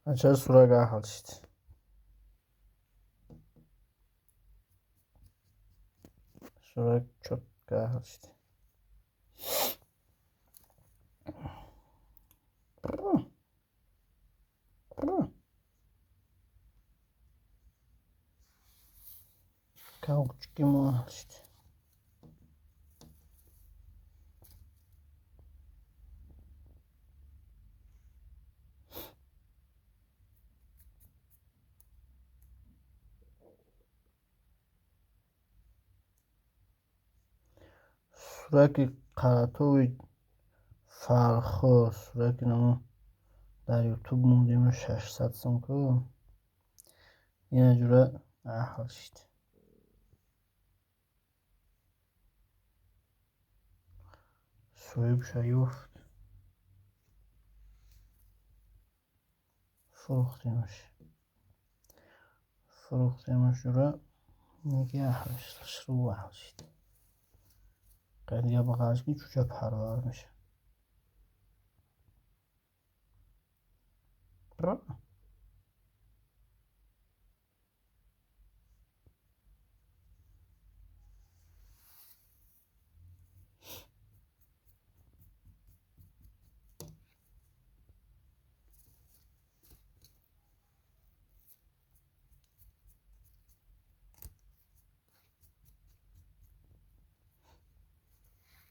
Ача сурак аҳл шид. Сурак чётко аҳл шид. Кавчуки мо аҳл шид. Сураки Қаратови Фархор, сураки намо дар Ютуб мондему 600 сом ку. Ина ҷура аҳл шид. Соҳибша ёфт. Фурӯхтемаш. Фурӯхтемаш ҷура неки аҳл шид, хушрӯ аҳл шид. Қайдига бағалаш ки чӯча парвар мешавад.